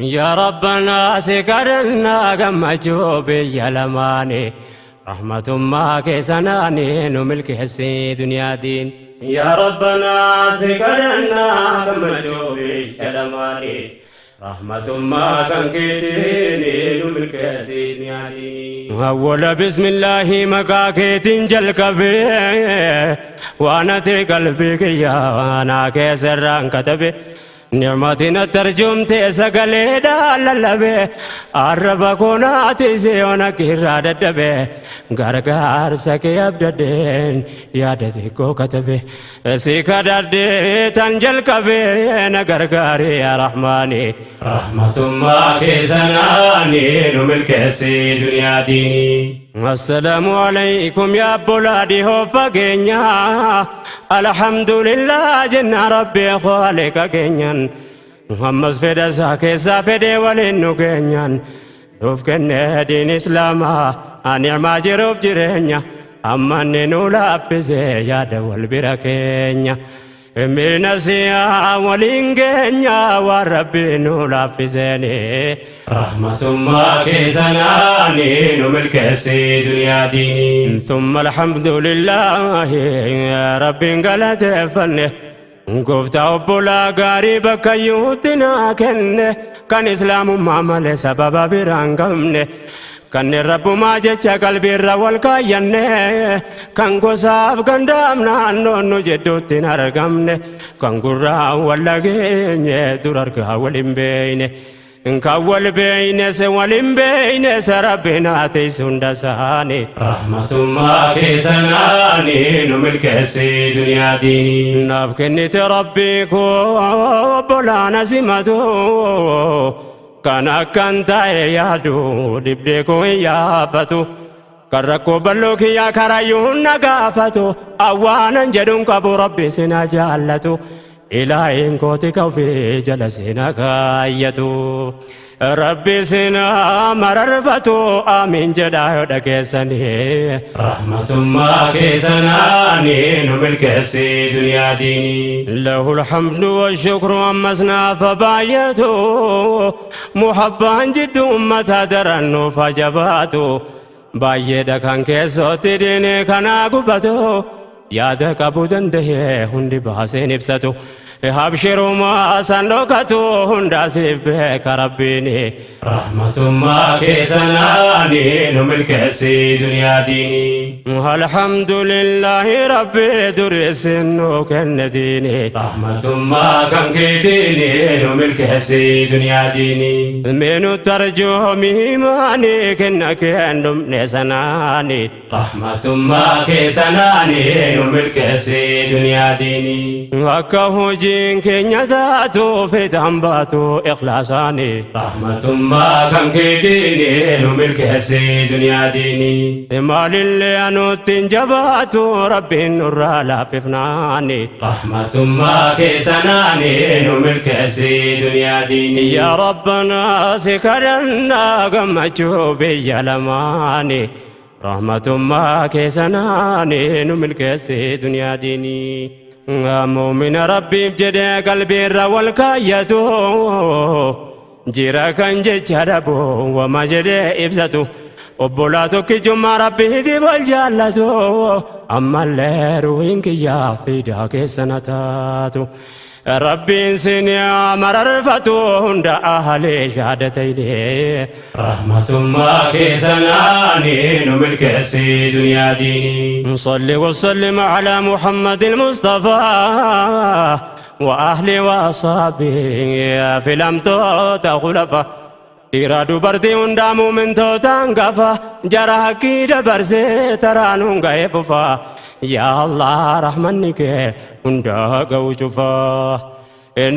Yaa Rabbanaa si kadhannaa gammachuu biyya lamaanii rahmatummaa keessanaanii nu milkeessi duniyaatiin. Yaa Rabbanaa si kadhannaa gammachuu biyya lamaanii rahmatummaa kan keetiin nu milkeessi duniyaatiin. Awwala bismillaahi maqaa keetiin jalqabee waan ati qalbii kiyyaa naa keessarraan katabe. Ni'matiin tarjumte sagaleedhaan lallabe arraba koonaati siyoona kirraa dadhabe gargaarsa kee abdadheen yaada xiqqoo katabe si kadhadhee tan jalqabe na gargaari yaa Rahmaani rahmatummaa keessanaani nu milkeessi duniyaa diinii. Assalaamu alaykum yaa obbolaa dhihoo fageenya alhamdulillah jenna rabbi khaaliqa keenyan ammas fedha isaa keessaa fedhee waliin nu keenyan nuuf kenne diin islaamaa ni'maa jiruuf jireenya amma inni nu laaffise yaada wal bira keenya. Mina siyaa waliin keenya waan rabbi nu laaffiseeni rahmatummaa keessanaani nu milkeessi duniyaa diinii. ثم الحمد لله rabbiin galateeffanne gooftaa obbolaa gaarii bakka iyyuutti naa kenne kan islaamummaa malee sababa biraan qabne kanneen rabbumaa jecha qalbiirra wal kaayyanne kan gosaaf gandaaf naannoon nu jedhuutti hin argamne kan gurraa wal dhageenye dur argaa wal hin beeyne kan wal beeyne se wal hin beeyne se rabbiin haa teessu hunda isaanii rahmatummaa keessanaani nu milkeessi duniyaa diinii. Naaf kennite rabbii koo obbolaana simatu kan akkan ta'e yaadu dhibdee koo hin yaafatu kan rakkoo bal'oo kiyyaa karayyuun na gaafatu awwaanan jedhuun qabu rabbi sina jaallatu ilaahin kooti ka ofii jala sina kaayyatu rabbi sina mararfatu amiin jedhaa yoo dhageessanii rahmatummaa keessanaani nu milkeessi duniyaa diinii. له الحمد والشكر أمسنا فبايته محبا جد أمة درن فجباتو baay'eedha kan keessootti diinii kanaa gubbatu yaada qabuu danda'e hundi baaseen ibsatu habshirumaa san dhokatu hundaasiif beeka rabbiini rahmatummaa keessanaani nu milkeessi duniyaa diinii. Alhamdulillahi rabbi dureessin nu kenne diini rahmatummaa kan keetiini nu milkeessi duniyaa diinii. Minu tarjoomi imaanii kenna kennumne sanaani rahmatummaa keessanaani nu milkeessi duniyaa diinii. Akka hojiin keenya taatu fiixaan baatu ikhlaasaani rahmatummaa kan keetiini nu milkeessi duniyaa diinii. Maalillee anutti hin jabaatu rabbiin nurraa laaffifnaani rahmatummaa keessanaani nu milkeessi duniyaa diinii. Yaa Rabbanaa si kadhannaa gammachuu biyya lamaani rahmatummaa keessanaani nu milkeessi duniyaa diinii. Muumina rabbiif jedhee qalbiirra wal kaayyatu jira kan jecha dhabu wama jedhee ibsatu obbolaa tokkichummaa rabbiitiif wal jaallatu ammallee ruuhin kiyyaa fiidaa keessana taatu. Rabbiin sin mararfatu hunda ahalee shaadataylee rahmatummaa keessanaani nu milkeessi duniyaa diinii. صل وسلم على محمد المصطفى وأهله وأصحابه في الأمتوت خلفا dhiira dubartii hundaa muumintootaan gafa jara hakkii dabarsee taraanuun ga'ee fufa yaa Allah rahmanni kee hundaa ga'u cufaa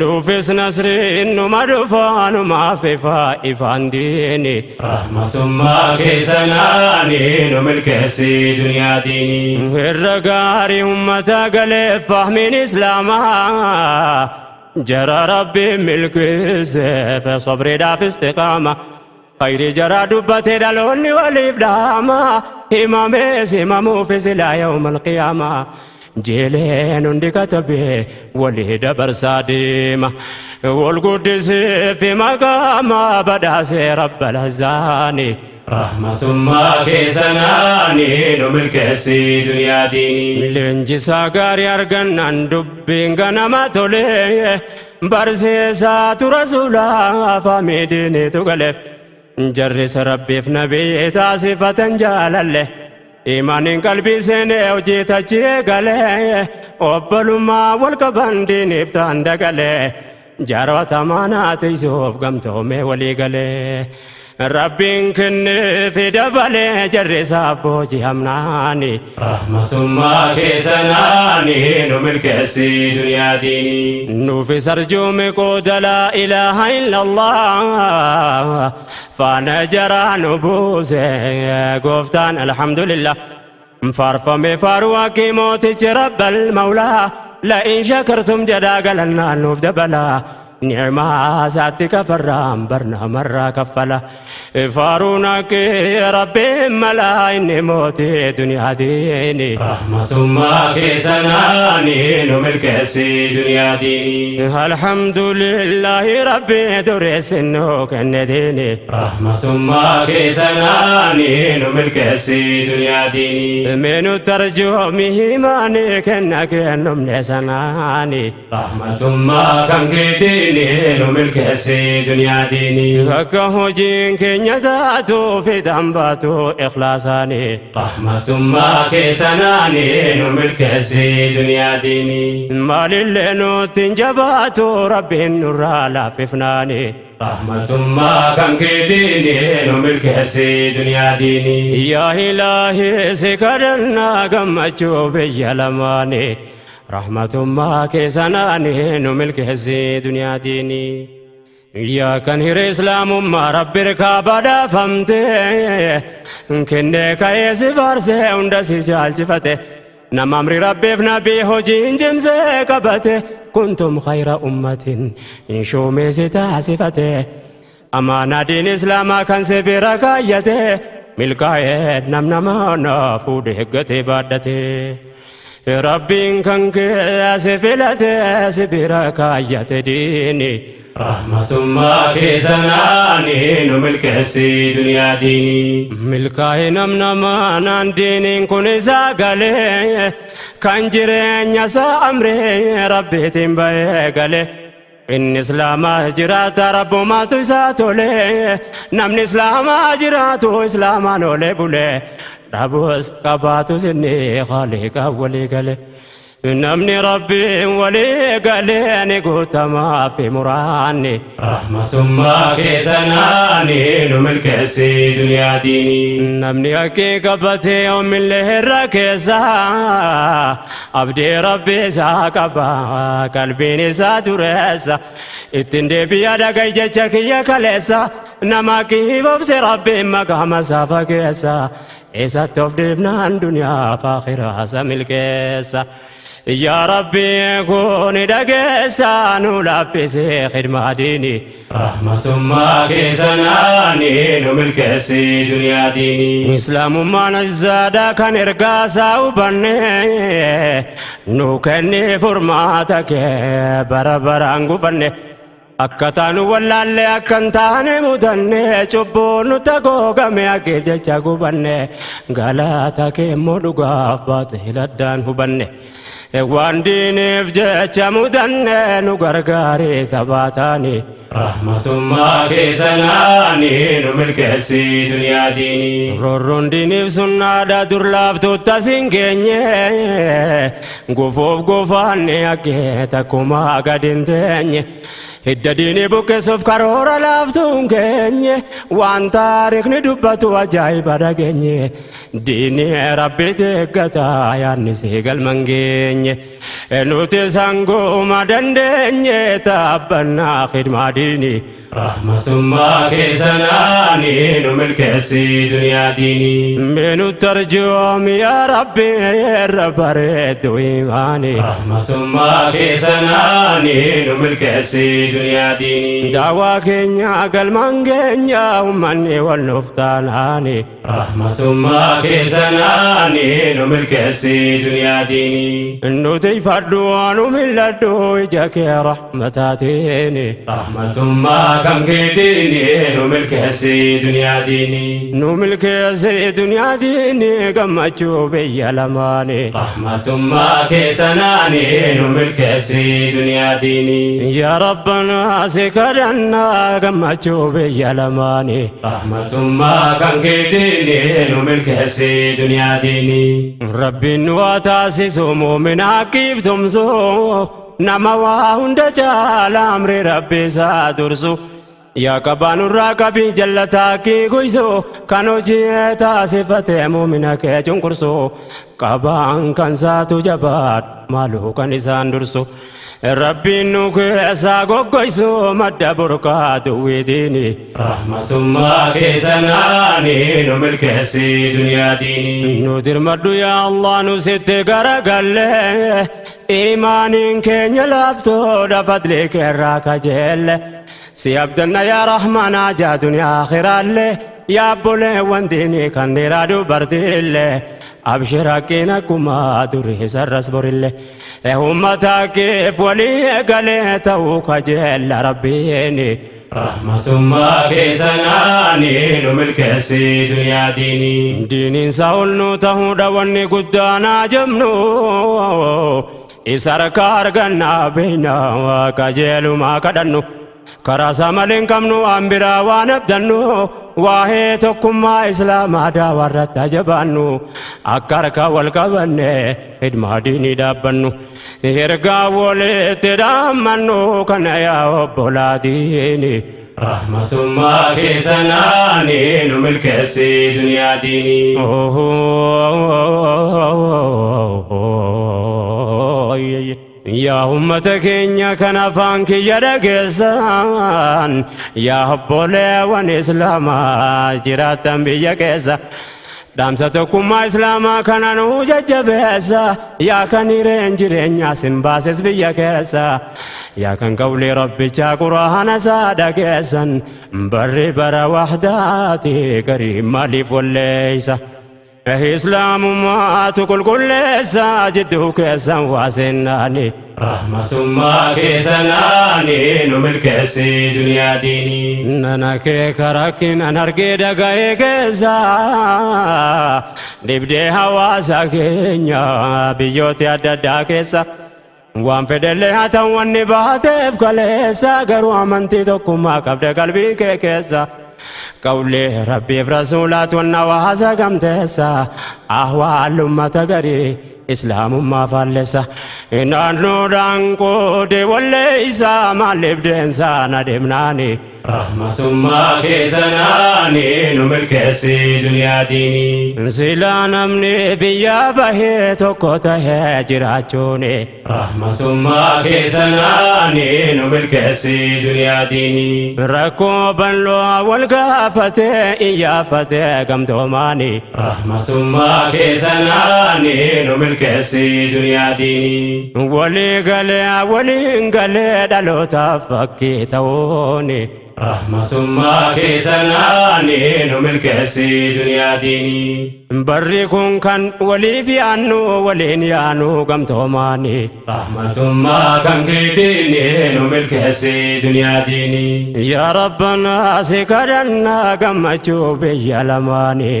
nuufis nasriin numa dhufa numaaf ifa ifaan diini rahmatummaa keessanaani nu milkeessi duniyaa diinii. Irra gaarii ummata galee fahmiin islaamaa جرى ربي ملكيسه في صبري دا في استقامة خير جرى دبتي دلوني وليف داما إمامي سمامو في سلا يوم القيامة Jeeleen hundi katabee walii dabarsaa deema. Wal guddisee fi maqaama badhaasee rabba lazaani. Rahmatummaa keessanaani nu milkeessi duniyaa diinii. Leenjisaa gaarii argannaan dubbiin ganama tolee barsiisaa rasuulaa afaan diiniitu galeef. Jarris rabbiif nabii taasifatan jaalalle. Imaaniin qalbii seenee hojii tachii galee obbolummaa wal qaban diiniif ta'an dagalee jaarota manaa tiisuuf gamtoomee walii galee. Rabbiin kenneef dabalee jarri isaaf booji'amnaani. Rahmatummaa keessanaani nu milkeessi duniyaa diinii. Nuufis arjuume qooda laa ilaaha illallah faana jaraa nu buuse gooftaan alhamdulillah. Faarfame faaruu haqqii mootichi rabbal mawlaa la'in shakartum jedhaa galannaan nuuf dabalaa. نعمة ساتك فرام برنا مرة كفلا فارونك ربي ملا إني موتي دنيا ديني. Rahmatummaa keessanaani nu milkeessi duniyaa diinii. الحمد لله ربي درس إنه كان ديني. Rahmatummaa keessanaani nu milkeessi duniyaa diinii. من ترجمه ماني كنا كنم لسناني. Rahmatummaa kan keetiini nu milkeessi duniyaa diinii. Akka hojiin keenya taatu fixaan baatu ikhlaasaani. Rahmatummaa keessanaani nu milkeessi duniyaa diinii. Maalillee nutti hin jabaatu rabbiin nurraa laaffifnaani. Rahmatummaa kan keetiini nu milkeessi duniyaa diinii. Yaa ilaahi si kadhannaa gammachuu biyya lamaani. Rahmatummaa keessanaani nu milkeessi duniyaa diinii. Yaa kan hiree islaamummaa rabbi irkaa badhaafamte kennee ka'ee si faarsee hunda si jaalchifate nama amri rabbiif nabii hojiin cimsee qabate kuntum khayra ummatin shuumee si taasifate amaanaa diin islaamaa kan si bira kaayyate milkaa'ee nam nama fuudhee eeggatee baadhate. Rabbiin kan kee si filate si bira kaayyate diini. Rahmatummaa keessanaani nu milkeessi duniyaa diinii. Milkaa'ee nam namaan diiniin kun isaa galee kan jireenya isaa amree rabbiitiin ba'ee galee. Inni islaamaa jiraata rabbumaatu isaa tolee namni islaamaa jiraatu islaamaan olee bulee dhabus qabaatus inni khaaliqa walii galee. Namni rabbiin walii galee ni guutamaa fi muraanni. Rahmatummaa keessanaani nu milkeessi duniyaa diinii. Namni haqqii qabatee oomillee irra keessa abdii rabbi isaa qaba qalbiin isaa dureessa ittiin deebi'a dhagaa jecha kiyya kaleessa nama haqqii obse rabbiin maqaama isaa fageessa isatti of dhiifnaan duniyaa fi akhiraa isa milkeessa. Yaa Rabbi kun dhageessa nu laaffisee khidmaa diinii. Rahmatummaa keessanaani nu milkeessi duniyaa diinii. Islaamummaan izzaadha kan ergaa isaa hubanne nu kennee furmaata kee bara baraan gufanne. Akka taanu wallaalle akka hin taane mudanne cubbuun nutti haguugame haqeef jecha gubanne galata kee immoo dhugaaf baatee addaan hubanne. Waan diiniif jecha mudanne nu gargaaree taphaataani. Rahmatummaa keessanaani nu milkeessi duniyaa diinii. Roorroon diiniif sunnaadha dur laaftuutta siin geenye gufuuf gufaanne haqqee takkumaa gad hin teenye. Hidda diinii buqqisuuf karoora laaftuun keenye waan taarikhni dubbatu ajaa'iba dhageenye diinii rabbi eeggata yaadni si galman geenye nuti sangooma dandeenye taabbannaa khidmaa diinii. Rahmatummaa keessanaani nu milkeessi duniyaa diinii. Minu tarjuum yaa rabbi irra bareeddu imaani. Rahmatummaa keessanaani nu milkeessi duniyaa diinii. Daawaa keenya galmaan keenya ummanni wal nuuf taanaani. Rahmatummaa keessanaani nu milkeessi duniyaa diinii. Nuti fadhu nu mil'adhu ija kee rahmataatiin. Rahmatummaa kan keetiini nu milkeessi duniyaa diinii. Nu milkeessi duniyaa diinii gammachuu biyya lamaani. Rahmatummaa keessanaani nu milkeessi duniyaa diinii. Yaa Rabbanaa si kadhannaa gammachuu biyya lamaani. Rahmatummaa kan keetiini nu milkeessi duniyaa diinii. Rabbiin nu haa taasisu muumina haqiif tumsu, nama waa hunda caala amri Rabbi isaa dursu. Yaa qabaa nurraa qabii jallataa kii guysu, kan hojii taasifatee muumina kee cunqursu. Qabaan kan saatu jabaadha maaluu kan isaan dursu. Rabbiin nu keessaa goggoysu madda burqaa duwwiitiini. Rahmatummaa keessanaani nu milkeessi duniyaa diinii. Nu dirmadhu yaa Allah, nu sitti garagalle, imaaniin keenya laaftoodha, fadli keerraa kajeelle. Si abdanna yaa Rahmaanaa jaa duniyaa akhiraallee, yaa obboleewwan diinii kan dhiiraa dubartiillee. Abshir haqqiin akkuma durii sarras borillee. Uummata keef walii galee ta'uu kajeella Rabbiini. Rahmatummaa keessanaani nu milkeessi duniyaa diinii. Diiniin isaa ol nu ta'uudha wanni guddaanaa jabnu. Isa harka argannaa beeyna qajeelumaa kadhannu. Karaa isaa malee hin qabnu waan biraa waan abdannu. Waa'ee tokkummaa islaamaa daawarratti ajabaannu. Akka harka wal qabanne hidmaa diinii dhaabbannu. Ergaa walitti dhaammannu kana yaa obbolaatiini. Rahmatummaa keessanaani nu milkeessi duniyaa diinii. Yaa ummata keenya kan afaan kiyya dhageessan, yaa obboleewwan islaamaa jiraattan biyya keessa, dhaamsa tokkummaa islaamaa kana nu jajjabeessa. Yaa kan hireen jireenyaa sin baases biyya keessa, yaa kan qawlii rabbichaa quraana isaa dhageessan, barri bara wahdaati, garii maaliif walleeysa? Islaamummaatu qulqulleessa jidduu keessan waasennaani. Rahmatummaa keessanaani nu milkeessi duniyaa diinii. Nana kee karakkinan argee dhaga'ee keessa dhibdee hawaasa keenya biyyoota adda addaa keessa. Waan fedhellee haa ta'u wanni baateef kaleessa, garuu amantii tokkummaa qabda qalbii kee keessa. Qawlee Rabbiif rasuulaat wanna hawaasa gamteessa, ahwaal ummata garii islaamummaa faallessa. Naannoodhaan qoode walleeysa maaliif deensaa na deemnaani. Rahmatummaa keessanaani nu milkeessi duniyaa diinii. Silaa namni biyya bahee tokko tahee jiraachuuni. Rahmatummaa keessanaani nu milkeessi duniyaa diinii. Rakkoo bal'oo wal gaafatee iyyaafatee gamtoomaani. Rahmatummaa keessanaani nu milkeessi duniyaa diinii. Walii galee waliin galee dhalootaaf fakkii ta'uuni. Rahmatummaa keessanaani nu milkeessi duniyaa diinii. Barri kun kan waliif yaannu waliin yaanu gamtoomaani. Rahmatummaa kan keetiini nu milkeessi duniyaa diinii. Yaa Rabbanaa si kadhannaa gammachuu biyya lamaani.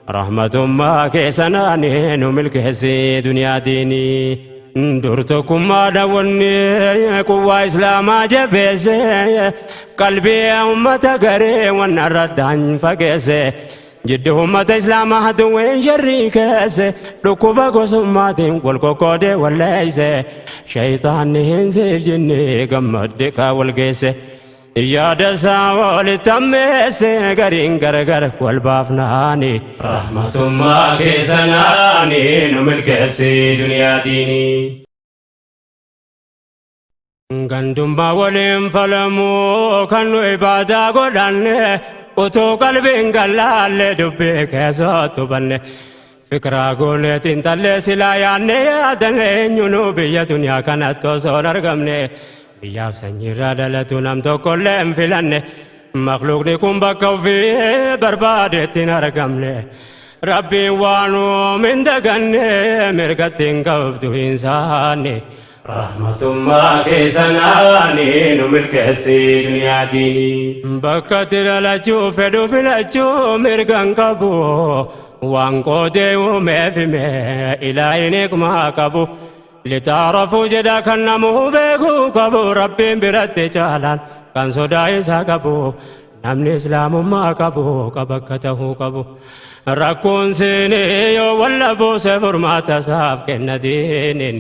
Rahmatummaa keessanaani nu milkeessi duniyaa diinii. Dur tokkummaa wanni quwwaa islaamaa jabeesse, qalbii ummata garee wanna irratti fageesse. Jiddu ummata islaamaa haduwween sharrii keesse, dhukkuba gosummaatiin wal qoqqoodee walleeyse. Shayitaanni hin siif jenne gammadde kaa wal geesse. Yaada isaa walitti ammeesse gariin gargar wal baafnaani. Rahmatummaa keessanaani nu milkeessi duniyaa diinii. Gandummaa waliin falamuu kan nu ibaadaa godhanne, utuu qalbiin gallaalle dubbii keessattu banne. Fikiraa gooneetiin tallee silaa yaadne yaadanne, eenyunuu biyya duniyaa kanatti osoo hin argamne. Biyyaaf sanyiirraa dhalatu nam tokkollee hin filanne. Makhluuqni kun bakka ofii barbaadetti hin argamne. Rabbiin waan uume hin daganne mirgatti hin qabdu hin saanne. Rahmatummaa keessanaani nu milkeessi duniyaa diinii. Bakka itti dhalachuu fedhu filachuu mirga hin qabu. Waan qoodee uumeef hime ilaahin hikmaa qabu. Litaarafuu jedha kan namuu beekuu qabu Rabbiin biratti caalaan kan sodaa isaa qabu. Namni islaamummaa qabu qaba akka tahuu qabu. Rakkoon seenee yoo walla buuse furmaata isaaf kenna diiniin.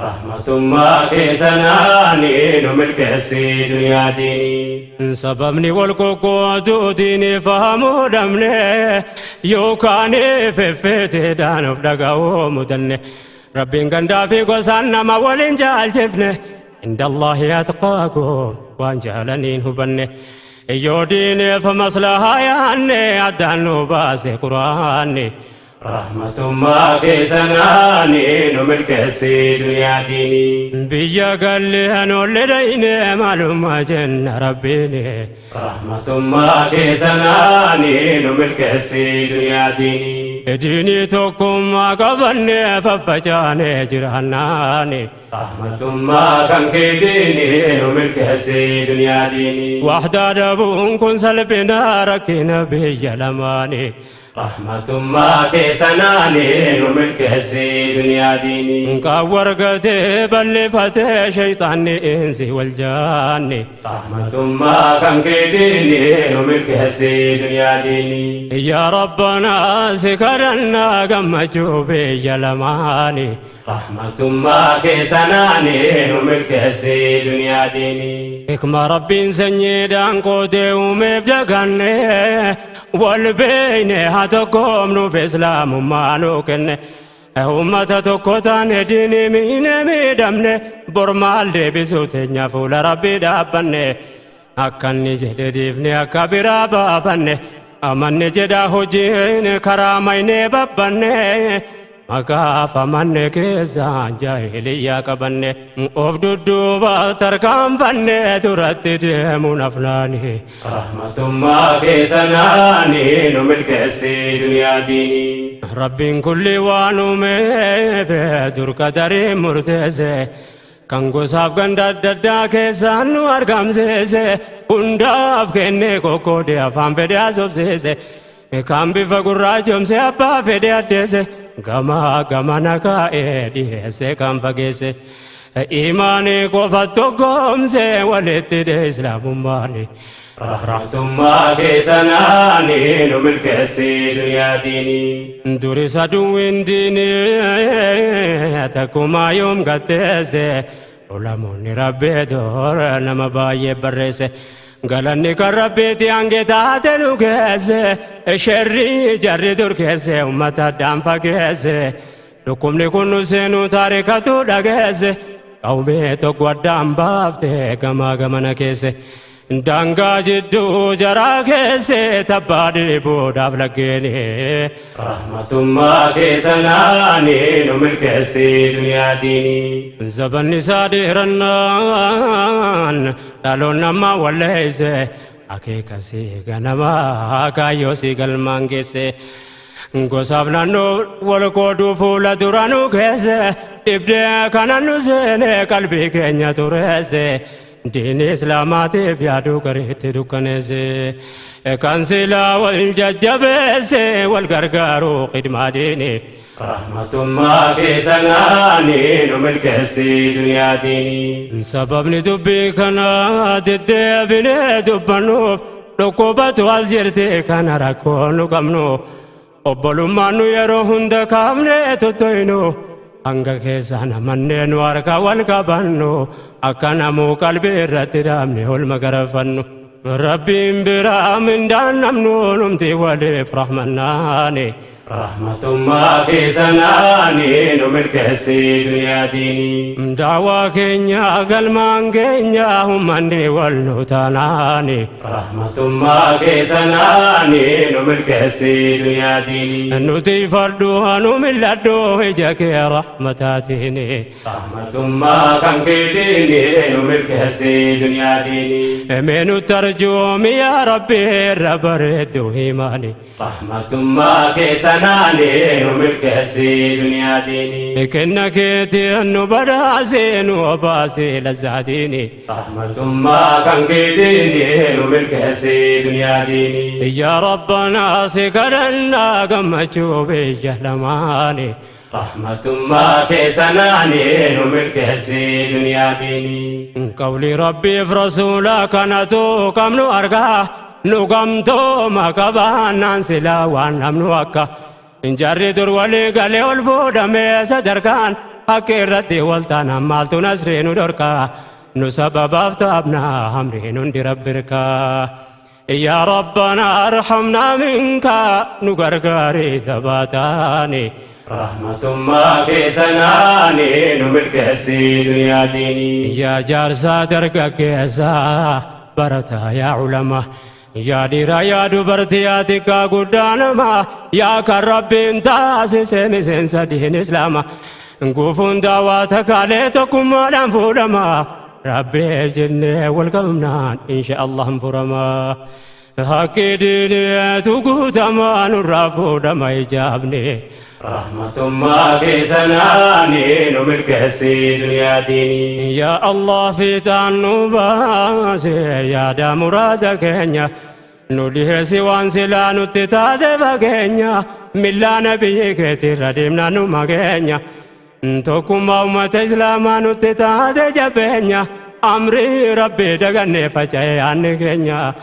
Rahmatummaa keessanaani nu milkeessi duniyaa diinii. Sababni wal qoqqooduu diinii fahamuu dhabne yookaan feffeeteedhaan of dhaga'uu mudanne. Rabbiin gandaa fi gosaan nama waliin jaalchifne. Inda Allahi atqaakum waan jaalaniin hubanne. Yoo diiniif maslahaa yaanne addaan nu baase Quraanni. Rahmatummaa keessanaani nu milkeessi duniyaa diinii. Biyya gallee anoollee dhayne maalummaa jenna Rabbiini. Rahmatummaa keessanaani nu milkeessi duniyaa diinii. Diinii tokkummaa qabanne faffacaane jiraannaani. Rahmatummaa kan keetiini nu milkeessi duniyaa diinii. Waxdaa dhabuun kun salphina rakkina biyya lamaani. Rahmatummaa keessanaani nu milkeessi duniyaa diinii. Kan wargatee bal'ifatee shayxaanni insi wal jaanni. Rahmatummaa kan keetiini nu milkeessi duniyaa diinii. Yaa Rabbanaa si kadhannaa gammachuu biyya lamaani. Rahmatummaa keessanaani nu milkeessi duniyaa diinii. Hikma Rabbiin sanyiidhaan qoodee uumeef daganne wal beeyne haa tokkoomnuuf islaamummaa nuu kenne. Uummata tokko taane diinii miine miidhamne bor maal deebisuu teenya fuula Rabbii dhaabbanne. Akka inni jedhe dhiifne akka biraa baafanne amanne jedha hojiin karaa maynee babbanne. Maqaaf amanne keessaan jaahiliyyaa qabanne of dudduuba tarkaanfanne duratti deemuun afnaani. Rahmatummaa keessanaani nu milkeessi duniyaa diinii. Rabbiin kulli waan uumeef dur qadarii murteesse kan gosaaf ganda adda addaa keessaan nu argamsiise hundaaf kennee qoqqoodee afaan fedhe haasofsiise. Kan bifa gurraachomse abbaa fedhe addeesse gama gamana kaa'ee dhiyeesse kan fageesse. Imaanii qofa tokkoomse walitti dhee islaamummaani. Rahmatummaa keessanaani nu milkeessi duniyaa diinii. Durisa aduwwiin diinii takkumaa yoom gatteesse ulamoonni rabbii dura nama baay'ee barreesse. Galanni kan Rabbiiti hange taate nu geesse sherrii jarri dur keesse uummata addaan fageesse. Dhukkubni kun nu seenuu taarikatu dhageesse qawmee tokko addaan baafte gamaa gamana keesse. Daangaa jidduu jaraa keesse tabbaa dhiibuudhaaf laggeeni. Rahmatummaa keessanaani nu milkeessi duniyaa diinii. Zabanni isaa dheerannaan dhaloonni ammaa walleesse akeekasii ganamaa kaayyoo sii galmaan geesse. Gosaaf naannoo wal qooduu fuula dura nu keesse dhibdee kana nu seene qalbii keenya tureesse. Diinii islaamaatiif yaaduu gareetti dukkaneesse. Kan silaa wal jajjabeesse wal gargaaruu khidmaa diinii. Rahmatummaa keessanaani nu milkeessi duniyaa diinii. Sababni dubbii kanaa deddeebinee dubbannuuf dhukkubatu as jirti kana rakkoo nu qabnu. Obbolummaan nu yeroo hunda kaafnee tottoynu. Hanga keessaan amannee nu harka wal qabannu akka namuu qalbii irratti dhaabne olma garafannu. Rabbiin biraa mindaan namnu numti waliif rahmannaani. Rahmatummaa keessanaanii nu milkeessi duniyaa diinii. Daawaa keenya galmaan keenya ummanni wal nu taanaani. Rahmatummaa keessanaanii nu milkeessi duniyaa diinii. Nuti fardhu nu mil'adhu ija kee rahmataatiini. Rahmatummaa kan keetiini nu milkeessi duniyaa diinii. Mee nutti arjoomi yaa Rabbi irra bareeddu himaani. Rahmatummaa keessanaanii nu milkeessi duniyaa diinii. Kenna keetiin nu badhaasee nu obaasee lazzaatiini. Rahmatummaa kan keetiini nu milkeessi duniyaa diinii. Yaa Rabbanaa si kadhannaa gammachuu biyya lamaani. Rahmatummaa keessanaanii nu milkeessi duniyaa diinii. Qawli Rabbiif rasuula kanatu qabnu argaa. Nu gamtooma qabaannaan silaa waan namnu akka. Jarri dur walii galee ol fuudhamee sadarkaan akka irratti wal taanaan maaltu nasrii nu dhorkaa. Nu sababaaf taabnaa hamriin hundi rabbirkaa. Yaa Rabbanaa arhamnaa minkaa nu gargaarii thabaataani. Rahmatummaa keessanaanii nu milkeessi duniyaa diinii. Yaa jaarsaa dargaggeessaa barataa yaa ulamaa. Yaa dhiiraa yaa dubartii yaa xiqqaa guddaa namaa yaa kan Rabbiin taasise miseensa diin Islaamaa. Gufuun daawaa takaalee tokkummaadhaan fuudhama. Rabbiif jennee wal qabnaan insha Allah hin furama. Haqqi diiniitu guutamaa nurraa fuudhama ijaabne. Rahmatummaa keessanaanii nu milkeessi duniyaa diinii. Yaa Allah fiixaan nu baase yaada muraada keenya. Nu dhiheessi waan silaa nutti taate fageenya. Millaa nabiyyi keetirra deemnaa nu mageenya. Tokkummaa uummata Islaamaa nutti taate jabeenya. Amrii Rabbii dagannee faca'ee yaadni keenya.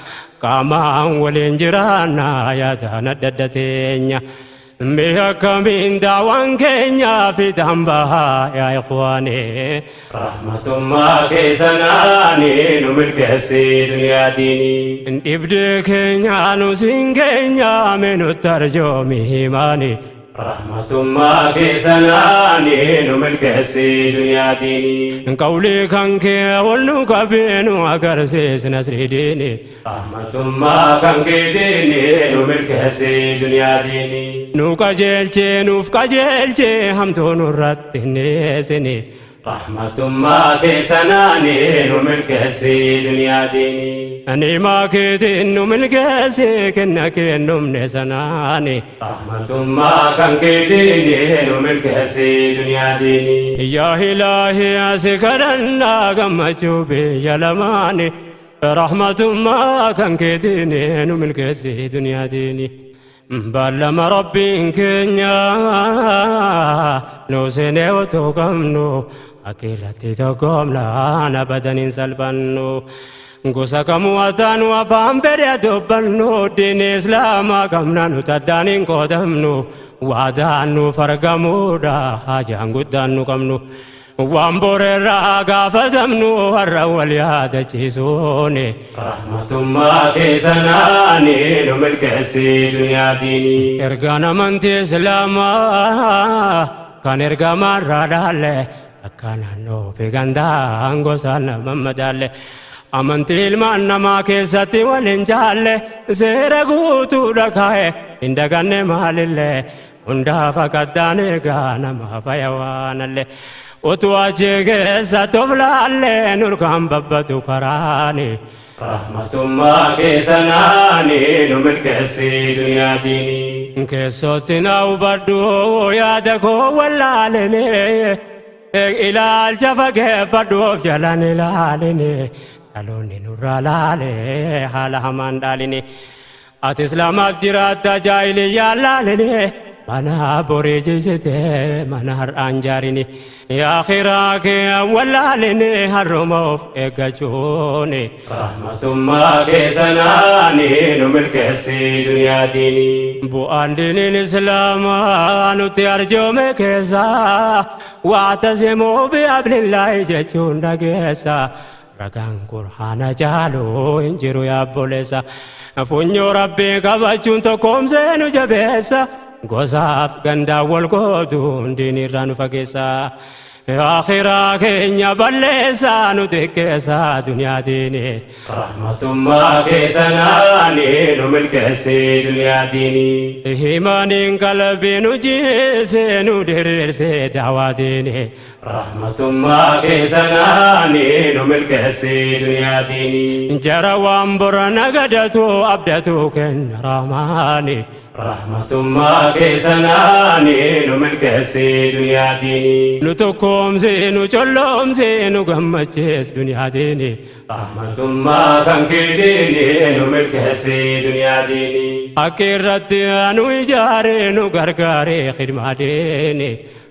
Qaamaan waliin jiraannaa yaadaan adda adda teenya. Mee akkamiin daawaan keenya fiixaan bahaa yaa ikhwaanii. Rahmatummaa keessanaanii nu milkeessi duniyaa diinii. Dhibdee keenya nu siin keenya mee nutti arjoomi himaani. Rahmatummaa keessanaanii nu milkeessi duniyaa diinii. Qawlii kan kee ol nu qabee nu agarsiis nasrii diinii. Rahmatummaa kan keetiini nu milkeessi duniyaa diinii. Nu qajeelchee nuuf qajeelchee hamtuu nurratti hin dhiyeessini. Rahmatummaa keessanaanii nu milkeessi duniyaa diinii. Nimaa keetiin nu milkeessi kenna kennumne sanaani. Rahmatummaa kan keetiini nu milkeessi duniyaa diinii. Yaa Ilaahi asi kadhannaa gammachuu biyya lamaani. Rahmatummaa kan keetiini nu milkeessi duniyaa diinii. Ballama Rabbiin keenya nu seenee otoo qabnu akkiirratti tokkoomnaan abadan hin salphannu. Gosa kamuu ataanu afaan fedhe dubbannu diin Islaamaa qabna nuti addaan hin qoodamnu. Waadaan nuuf argamuudha haajaan guddaan nu qabnu. Waan boreerraa gaafatamnu har'a wal yaadachiisuuni. Rahmatummaa keessanaanii nu milkeessi duniyaa diinii. Ergaan amantii Islaamaa kan ergamaarraa dhaalle akka naannoo fi gandaan gosaan nama madaalle. Amantii ilmaan namaa keessatti wal hin jaalle seera guutuudha kaa'e hin daganne maalillee hundaaf akaddaan eegaa nama faya waanallee. Utuu achi keessa toflaallee nurkaan babbatu karaani. Rahmatummaa keessanaanii nu milkeessi duniyaa diinii. Keessootti na hubadhu yaada koo wallaalini. Ilaalcha fageeffadhu of jalaan ilaalini. Dhaloonni nurraa laale haala hamaan dhaalini. Ati Islaamaaf jiraatta jaahiliyyaan laalini. Mana borii jisite mana har'aan jaarini. Akhiraa kee wallaalini har'uma of eeggachuuni. Rahmatummaa keessanaanii nu milkeessi duniyaa diinii. Bu'aan diiniin Islaamaa nutti arjoome keessaa wa'tasimuu bihablillaahi jechuun dhageessa. Ragaan Qur'aana caalu hin jiru yaa obboleessa. Funyoo Rabbii qabachuun tokkoomsee nu jabeessa. Gosaaf gandaa wal qooduun diinirraa nu fageessa. Akhiraa keenya balleessaa nu xiqqeessa duniyaa diini. Rahmatummaa keessanaani nu milkeessi duniyaa diini. Himaaniin qalbii nu jiise nu diriirse daawaa diini. Rahmatummaa keessanaani nu milkeessi duniyaa diini. Jara waan bora nagadatu abdatu kenna rahmaani. Rahmatummaa keessanaani nu milkeessi duniyaa diini. Nu tokkoomse nu colloomse nu gammachiis duniyaa diini. Rahmatummaa kan keetiini nu milkeessi duniyaa diini. Akka irratti nu ijaare nu gargaare khidmaa diini.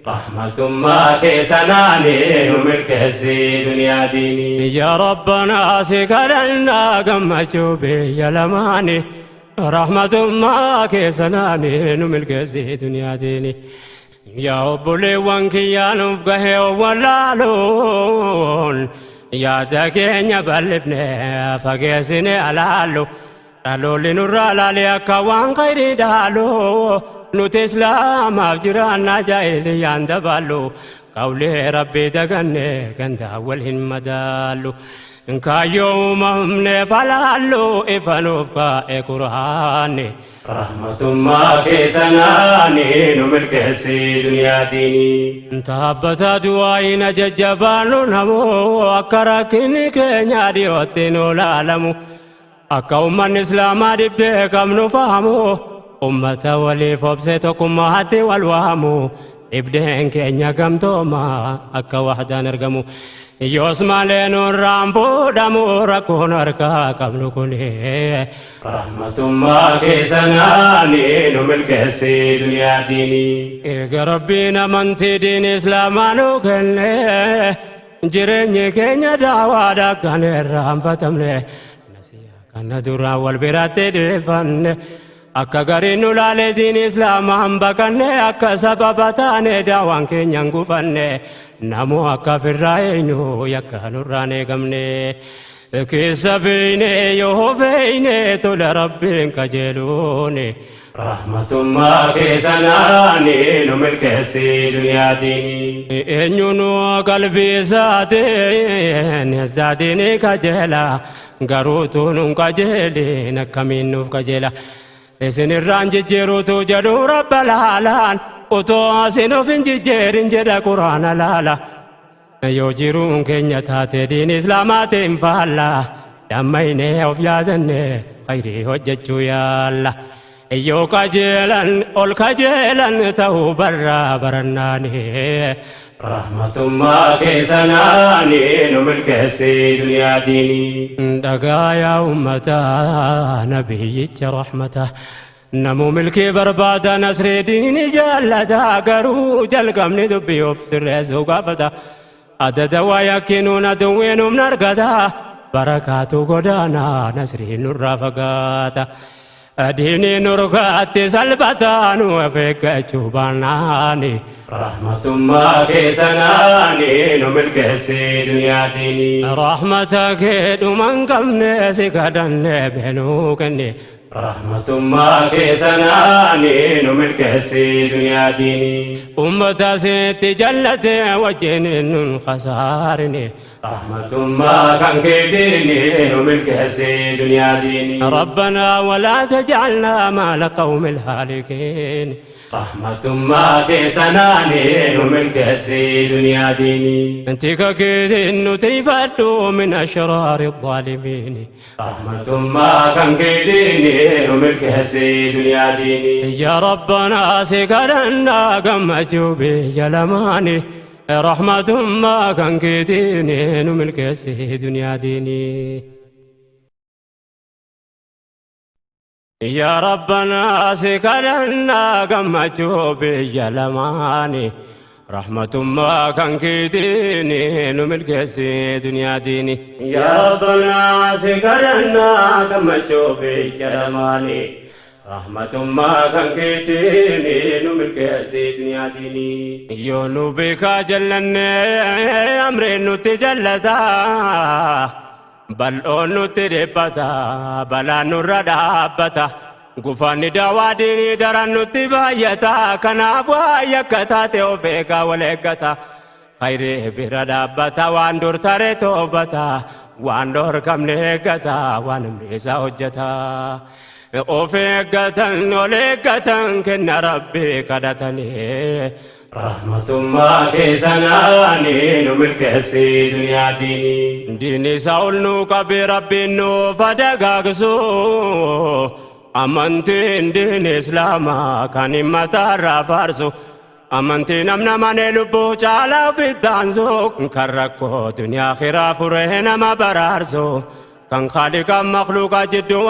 Rahmatummaa keessanaani nu milkeessi duniyaa diini. Yaa Rabbanaa si kadhannaa gammachuu biyya lamaani. Rahmatummaa keessanaani nu milkeessi duniyaa diini. Yaa obboleewwan kiyyaa nuuf gahee wallaaluun yaada keenya bal'ifne fageessine alaallu dhaloolli nurraa laalee akka waan khayrii dhaalu nuti islaamaaf jiraannaa jaahiliyyaan dabaallu qawlee rabbii daganne gandaa wal hin madaallu. Kaayyoo uumamne falaallu ifa nuuf kaa'e quraanni. Rahmatummaa keessanaani nu milkeessi duniyaa diini. Taabbata du'aayina jajjabaannu namoo akka rakkinni keenya dhiyootti nu laalamu. Akka uummanni islaamaa dhibdee qabnu fahamu. Ummata waliif obse tokkummaatti wal waamu. Dhibdeen keenya gamtooma akka wahdaan argamu. Yoos malee nurraan fuudhamu rakkoon harkaa qabnu kuni. Rahmatummaa keessanaani nu milkeessi duniyaa diini. Eega Rabbiin amantii diin islaamaa nu kenne jireenyi keenya daawaadha kan irraanfatamne. Kana duraan wal biratti dhiifanne. Akka gariin nu laalee diin islaamaan baqanne akka sababa taane daawaan keenya hin gufanne namoo akka firraa eenyu yakka nurraan eegamne. Keessa beeyne yoo beeyne tola rabbiin qajeeluuni. Rahmatummaa keessanaani nu milkeessi duniyaa diini. Eenyu nu qalbii isaatiin isaatiin qajeela garuu tunuun qajeelin akkamiin nuuf qajeela. Isin irraan jijjiiruutu jedhu rabba laalaan utoo asin of hin jijjiirin jedha quraana laala. Yoo jiruun keenya taate diin islaamaatiin faalla dammaynee of yaadanne khayrii hojjechuu yaalla. Yoo qajeelan ol qajeelan ta'uu barraa barannaani. Rahmatummaa keessanaani nu milkeessi duniyaa diini. Dhagaa yaa uummataa nabiyyicha rahmata. Namuu milkii barbaada nasrii diini jaallata garuu jalqabni dubbii of sirreessuu gaafata. Adada waa yakkinuun aduwwiin humna argata. Barakaatu godaanaa nasrii nurraa fagaata. Diinii nurkaatti salphataa nu of eeggachuu baannaani. Rahmatummaa keessanaani nu milkeessi duniyaa diini. Rahmata kee dhuma hin qabne si kadhanne beenuu kenne. Rahmatummaa keessanaani nu milkeessi duniyaa diini. Ummata sitti jallate wajjin nun khasaarine. Rahmatummaa kan keetiini nu milkeessi duniyaa diini. ربنا ولا تجعلنا مع القوم الهالكين. Rahmatummaa keessanaani nu milkeessi duniyaa diini. انت كيد نتيفدو من أشرار الظالمين. Rahmatummaa kan keetiini nu milkeessi duniyaa diini. يا ربنا سكرنا قمجوا بجلماني رحمة ما كان كيديني نملك دنيا ديني. يا ربنا سكرنا قمجوا بجلماني رحمة ما كان كيديني نملك دنيا ديني. يا ربنا سكرنا قمجوا بجلماني رحمة ما كان كيديني نملك دنيا ديني. يونو بك جلني أمري نتجلتا بل أونو تربتا بلا نور دابتا Gufanni daawaa diinii daran nutti baay'ata. Kanaaf waa yakka taate of eegaa wal eeggata. Khayrii bira dhaabbata, waan dur tare toobata, waan dhorkamne eeggata, waan namni isaa hojjeta. Of eeggatan, ol eeggatan, kenna Rabbii kadhatanii. Rahmatummaa keessanaanii nu milkeessi duniyaa diinii. Diinii isaa ol nuu qabi, Rabbiin nuuf dagaagsu. Amantiin diin Islaamaa kan himmataarraa faarsu. Amantii namna manee lubbuu caalaa ofittaansu. Kan rakkoo duniyaa kiraa furee nama baraarsu. Kan Khaaliqa makhluuqa jidduu.